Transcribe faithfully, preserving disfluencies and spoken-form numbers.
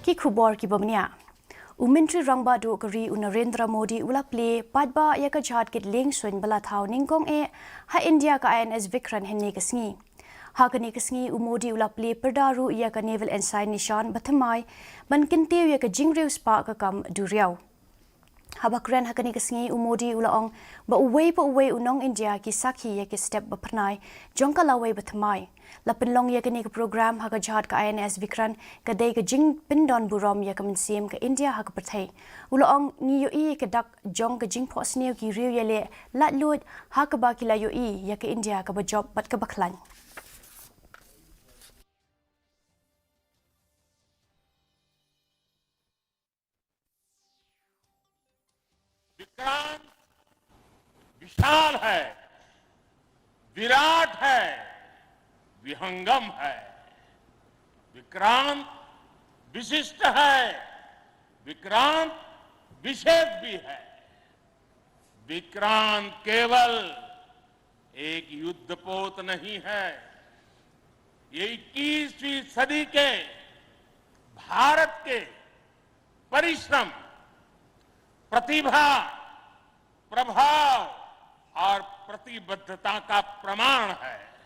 Ki khubor kiba bniah. U Myntri Rangbah Duh ka ri u Narendra Modi u la plie paidbah ïa ka jahaj kit lieng suiñ ba la thaw nyngkong eh ha India ka I N S Vikrant hynne ka sngi. Ha kane ka sngi u Modi u la plie pyrda ruh ïa ka Naval Ensign Nishan ba thymmai ban kyntiew ïa ka jingriewspah ka kam duriaw. Haba kren ha kane ka sngi u Modi u la ong ba uwei pa uwei u nong India ki sakhi ïa ki step ba phyrnai jong ka lawei ba thymmai. La pynlong ïa kane ka program ha ka jahaj ka I N S Vikrant, ka dei ka jingpyndon burom ïa ka mynsiem ka India ha ka pyrthei. U la ong ngi ïohi ïa ka dak jong ka jingphohsniew ki riew ïaleh laitluid ha kaba ki la ïohi ïa ka India kaba jop bad kaba khlaiñ. विक्रांत विशाल है, विराट है, विहंगम है। विक्रांत विशिष्ट है, विक्रांत विशेष भी है। विक्रांत केवल एक युद्धपोत नहीं है, ये इक्कीसवीं सदी के भारत के परिश्रम, प्रतिभा, प्रभाव और प्रतिबद्धता का प्रमाण है।